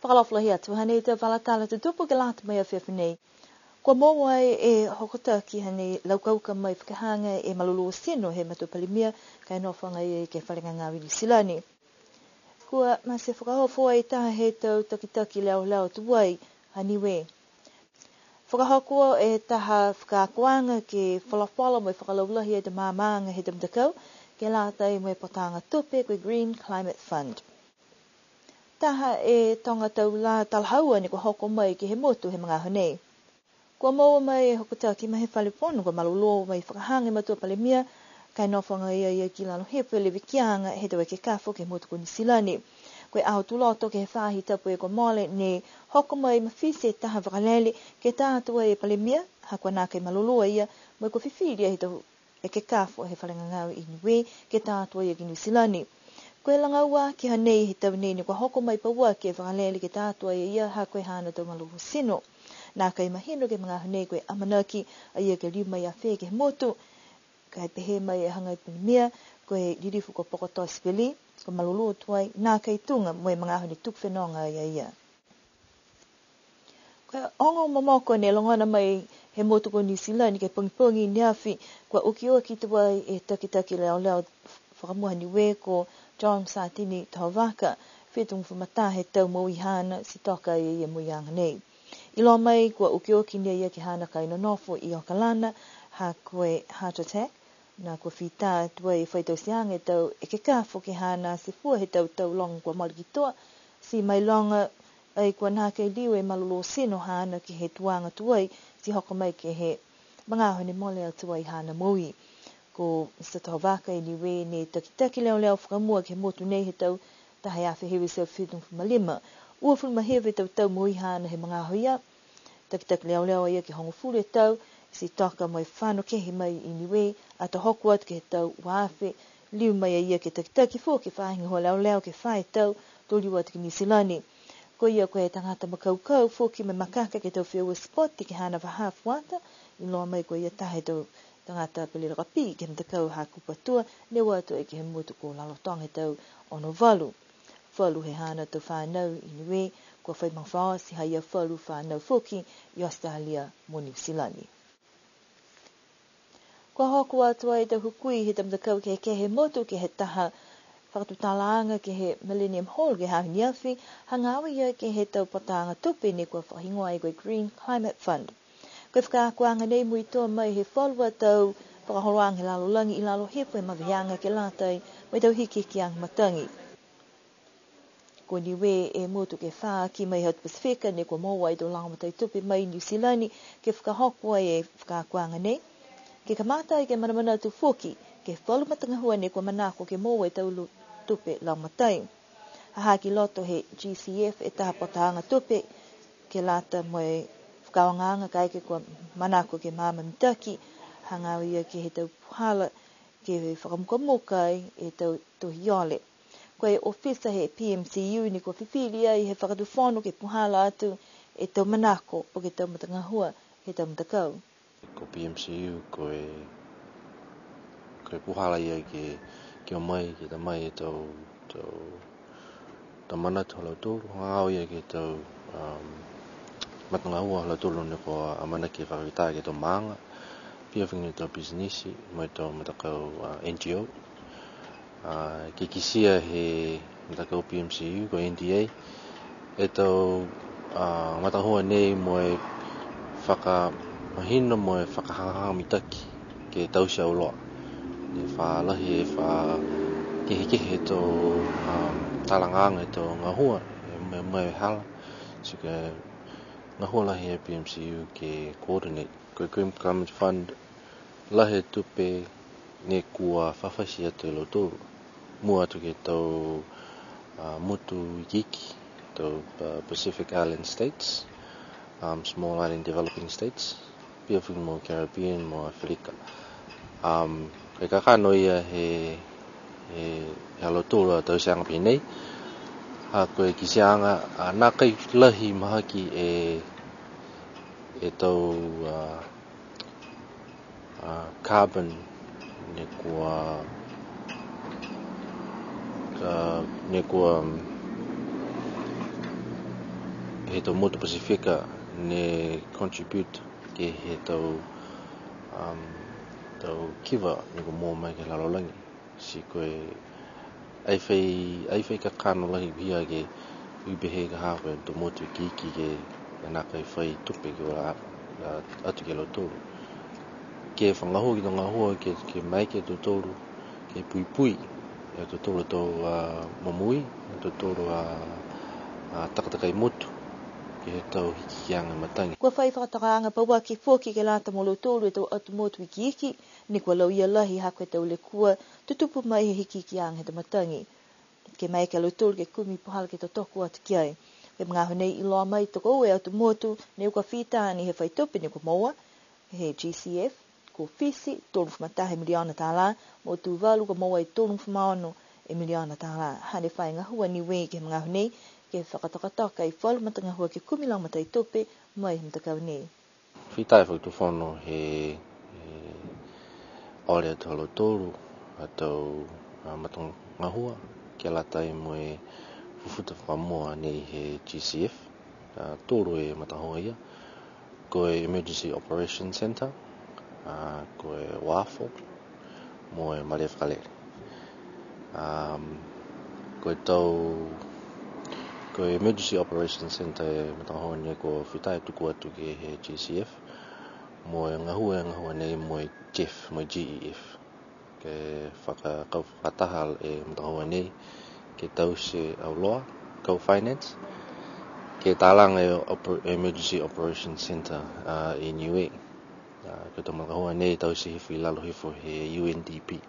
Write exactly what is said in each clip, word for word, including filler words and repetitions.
Fakaalofa lahi atu, hanei e tau vala tala tutupu ke lata mo e afiafi nei. Kua moua e hokotaki hanei laukauka mai fakahaga e malolō tino he matua Palemia, ka e nofo agaia ke he fale gagao i Niu Silani. Kua mate fakaofo ai taha he tau takitaki leoleo tuai ha Niue. Fakahoko e taha fakaakoaga ke folafola mo e fakalaulahi e tau maamaaga he tau matakau, ke lata mo e pataga tupe ko e Green Climate Fund. Taha e toga tau lā talahaua ne kua hoko mai ke he motu he magaaho nei. Kua moua mai e hokotaki mai he fale fono, kua malolō mai fakahaga e matua Palemia, ka e nofo agaia ia ki lalo hifo e levekiaga he tau ekekafo ke he motu ko Niu Silani. Ko e aho Tuloto ke he faahi tapu kua mole ne hoko mai mafiti e taha vakalele ke tā atu ai e Palemia, ha kua nākai malolō a ia, mo e kua fifili ai he tau ekekafo he fale gagao i Niue ke tā atu a ia ki Niu Silani. Ko e lagaua aki hanei he tau nei ne kua hoko mai pauaki e vakalele ke tā atu a ia ha ko e haana tau malolō tino. Nākai mahino ke he magaaho nei ko e amanaki a ia ke liu mai a fē ke he motu. Ka e pehē mai e hagai Palemia, ko e lilifu ko Pokotoa Sipeli, kua malolō tuai, nākai tuga mo e magaaho ne tuku fenoga ai a ia. Ko e ogo momoko ne logona mai he motu ko Niu Silani ke he pogipogi ne afi, kua okioki tuai e takitaki leoleo fakamua Niue ko John Satini Tohovaka, fitugofulu ma taha e tau moui haana, ti toka e ia e moui aga nei. Iloa mai kua okioki ni a ia ke he haana kaina nofo i Okalana, ha ko e heart attack, na kua fita tuai e fai tauteaga e tau ekekafo ke he haana ti fua he tau tau loga kua mole ki tua, ti mailoga ai kua nākai liu e malolō tino haana ke he tuaga tuai, ti hoko mai ke he magaaho ne mole atu ai haana moui. Ko Mister Tohovaka e Niue ne takitaki leoleo fakamua ke he motu nei he tau taha e afe hiva e teau fitugofulu ma lima. Uafulu ma hiva e tau tau moui haana he magaaho ia. Takitaki leoleo a ia ke hogofulu e tau, ti toka mo e fano kehe mai i Niue, ato hoko atu ke he tau ua afe, liu mai a ia ke takitaki foki e faahi gahua leoleo ke fā e tau, to liu atu ki Niu Silani. Ko ia ko e tagata makaukau foki mo e makaka ke he tau feua sipoti ke he haana vahā fuata, iloa mai ko ia taha he tau tagata pele lakapī ke he matakau Hakupu Atua, ne o atu ai ke he motu ko Rarotonga he tau ono valu. Falu he haana tau fanau i Niue, kua fai magafaoa ti ha ia falu fanau foki i Australia mo Niu Silani. Kua hoko atu ai e tau hukui he tau matakau kehekehe he motu ke he taha fakatutalaaga ke he Millennium Hall ke he aho ne afi, hagaao ia ke he tau pataga tupe ne kua fakahigoa ai ko e Green Climate Fund. Ko e fakaakoaga nei muitua mai he falu a tau fakaholoaga he lalolagi i lalo hifo he maveheaga ke lata mo e tau hikihikiaga matagi. Ko Niue e motu ke fā aki mai he atu Pasifika ne kua moua e tau lagomatai tupe mai Niu Silani ke fakahoko ai e fakaakoaga nei. Ke kamata ai ke manamanatu foki ke he falu matagahua ne kua manako ke moua e tau lu-, tupe lagomatai. Ha ha ki loto he G C F e taha pataga tupe ke lata mo e fakaaogaaga kaeke kua manako ke maama mitaki, hagaao ia ke he tau puhala ke fakamukamuka ai e tau tohi ole. Ko e ofisa he P M C U ne kua fifili ai he fakatufono ke puhala atu e tau manako po ke tau matagahua he tau matakau. Ko P M C U, ko e, ko e puhala ia ke, ke o mai, ke ta mai e tau, tau, tau manatu ha lautolu, hagaao ia ke he tau, um, matagahua ha lautolu ne kua amanaki ke fakafita ke he tau maaga, pihia foki ni e tau pisinisi, mo e tau matakau, uh, N G O. A, ke kitia he matakau P M C U, ko e N D A, e tau, a, matagahua nei mo e fakamahino mo e fakahagahaga mitaki ke taute auloa. Ne fa lahi e fa kehekehe e tau, a, talagaaga e tau gahua, e mo e, mo e hala, ti ko e gahua lahi e P M C U ke coordinate. Ko e Green Climate Fund, lahi e tupe ne kua fafati atu e lautolu. Mua atu ke he tau, a, motu ikiiki, tau, a, Pacific Island States, um, Small Island Developing States, pihia foki mo Caribbean mo Aferika. Um, ko e kakano ia he, he, he ha lautolu a tauteaga pehē nei. Ha ko e kitiaaga, a, nākai lahi mahaki e, e tau, a, a, carbon ne kua, ka, ne kua, um, He tau motu Pasifika ne contribute ke he tau, um, tau kiva ne kua moua mai ke he lalolagi. Ti ko e ai fai, ai fai kakano lahi pihia ke ui pehē ka ha ko e tau motu ikiiki ke, ke nākai fai tupe ke ola a, atu ki a lautolu. Ke fakagahua ke he tau gahua ke, ke maeke e tautolu ke puipui e tautolu a tau, a, momoui, e tautolu a, a, takatakai motu, ke he tau hikihikiaga matagi. Kua fai fakatokaaga pauaki foki ke lata mo lautolu e tau atu motu ikiiki, ne kua lauia lahi ha ko e tau lekua tutupu mai he hikihikiaga he tau matagi. Ke maeke a lautolu ke kumi puhala ke totoko atu ki ai. Ko e magaaho nei iloa mai tokoua e atu motu ne kua fita ni he fai tupe ne kua moua he G C F, ko Fisi, tolugofulu ma taha e miliona tālā, mo Tuvalu kua moua e tolugofulu ma ono e miliona tālā. Hane fai gahua Niue ke he magaaho nei, ke fakatokatoka e falu matagahua ke kumi lagomatai tupe mai he matakau nei. Fita e Fakatufono he, he ole atu ha lautolu a tau, a, matagahua ke lata mo e fufuta fakamua nei he G C F, a, tolu e matagahua ia, ko e Emergency Operation Centre, a, ko e uafo, mo e malē fakalele. Um, ko e tau, ko e Emergency Operation Centre e matagahua nei kua fita e tuku atu ke he G C F, mo e gahua, e gahua nei mo e GEF, mo e G E F. Ke fakakau fakataha e matagahua nei, ke taute auloa, kau finance, ke talaga e oper-, Emergency Operation Centre, a, i Niue. A, ko e tau matagahua nei taute hifo i lalo hifo he U N D P.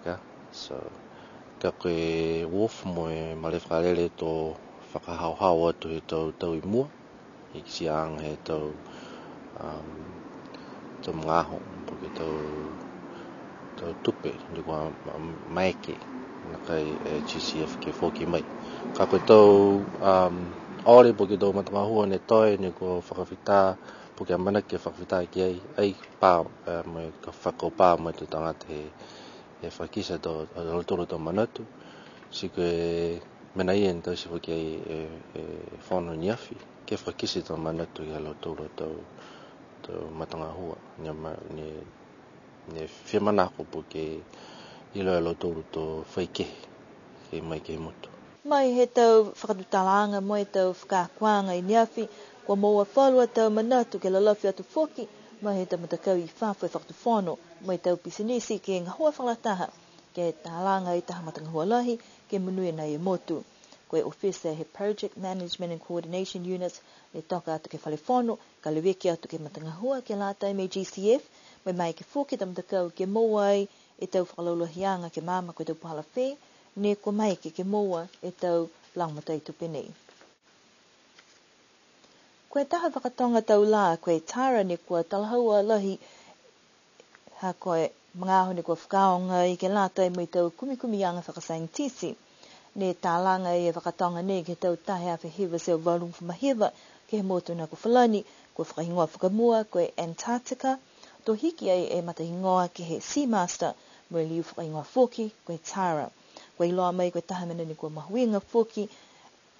Ka, so, ka ko e uafo mo e malē fakalele to fakahaohao atu he tau tau i mua, e kitiaaga he tau, um, tau magaaho, po ke tau, tau tupe, ne kua ma-, maeke, nākai e G C F ke foki mai. Ka ko e tau, um, ole po ke tau matagahua ne toe, ne kua fakafita, po ke amanaki ke fakafita ki ai, ai pā, e, mo e ka fakapā mo e tau tagata he, he fakakite a tau, a lautolu a tau manatu. Ti ko e mena ia ne taute foki ai e, e fono ne afi, ke fakakite tau manatu ia lautolu a tau, tau matagahua, ne ma-, ne, ne fia manako po ke iloa e lautolu to fai kehe, ke mai ke he motu. Mai he tau fakatutalaaga mo e tau fakaakoaga i neafi, kua moua falu a tau manatu ke lalafi atu foki, mai he tau matakau i fafo he fakatufono, mo e tau pisinisi ke gahua fakalataha, ke talaga e taha matagahua lahi, ke monuina e motu. Ko e ofisa he Project Management and Coordination Unit, ne toka atu ke he fale fono, ka leveki atu ke he matagahua ke lata mo e G C F, mo e maeke foki e tau matakau ke moua ai e tau fakalaulahiaga ke maama ko e tau puhala fē, ne kua maeke ke moua e tau lagomatai tupe nei. Ko e taha fakatoga tau lā, ko e Tara ne kua talahaua lahi, ha ko e magaaho ne kua fakaaoga ai ke lata mo e tau kumikumiaga fakasaienitisi. Ne talaga e fakatoga nei ke he tau taha e afe hiva e teau valugofulu ma hiva, ke he motu na ko Falani, kua fakahigoa fakamua ko e Antarctica, to hiki ai e matahigoa ke he Seamaster, mo e liu fakahigoa foki ko e Tara. Kua iloa mai ko e taha mena ne kua mahuiga foki,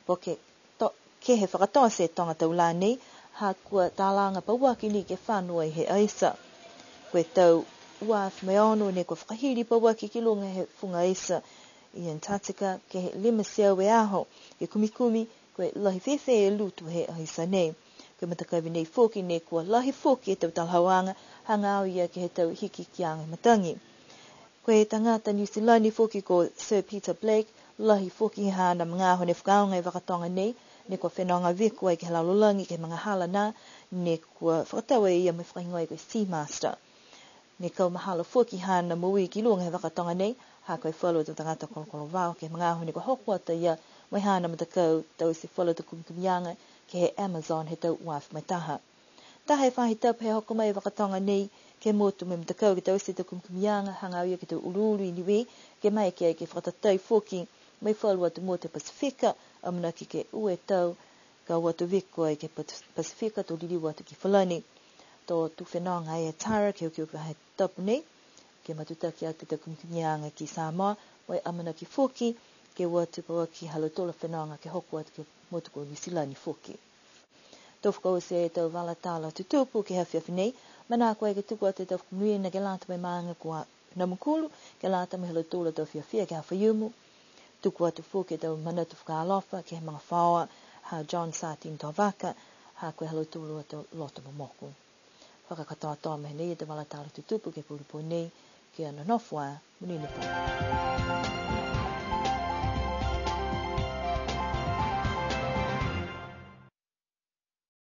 po ke to-, ke he fakatote e toga tau lā nei, ha kua talaga pauaki ni ke fano ai he aisa. Ko e tau ua afe mo e ono ne kua fakahili pauaki ki luga he fuga aisa i Antarctica ke he lima e teau e aho, ke kumikumi ko e lahi fēfē e lutu he aisa nei. Ko e matakavi nei foki ne kua lahi foki e tau talahauaga hagaao ia ke he tau hikihikiaga matagi. Ko e tagata Niu Silani foki ko Sir Peter Blake, lahi foki haana magaaho ne fakaaoga e fakatoga nei, ne kua fenoga viko ai ke he lalolagi ke he magahala nā, ne kua fakatau e ia mo e fakahigoa ai ko e Seamaster. Ne kau mahalo foki haana moui ki luga he fakatoga nei, ha ko e falu a tau tagata kolokolovao ke he magaaho ne kua hoko atu a ia mo e haana matakau taute falu a tau kumikumiaga ke he Amazon he tau ua afe ma taha. Taha e faahi tapu he hoko mai e fakatoga nei ke he motu mo e matakau ke taute e tau kumikumiaga hagaao ia ke he tau uluulu i Niue, ke maeke ai ke fakatatai foki mo e falu atu motu he Pasifika, amanaki ke ua e tau ka o atu viko ai ke he Pas-, Pasifika to liliu atu ki Falani. To tū fenoga ai e Tara ke he okioki faahi tapu nei, ke matutaki atu e tau kumikumiaga ki Samoa, mo e amanaki foki ke o atu pauaki ha lautolu a fenoga ke hoko atu ke he motu ko Niu Silani foki. To fakaoti e tau vala tala tutupu ke he afiafi nei, manako ai ke tuku atu e tau fakamonuina ke lata mo e maaga ko Namukulu, ke lata mo e ha lautolu a tau fiafia ke he aho Faiumu. Tuku atu foki e tau manatu fakaalofa ke he magafaoa ha John Satini Tohovaka, ha ko e ha lautolu a tau loto momoko. Fakakatoatoa mai nei e tau vala tala tutupu ke he pō nei, kia nonofo ā, monuina e pō.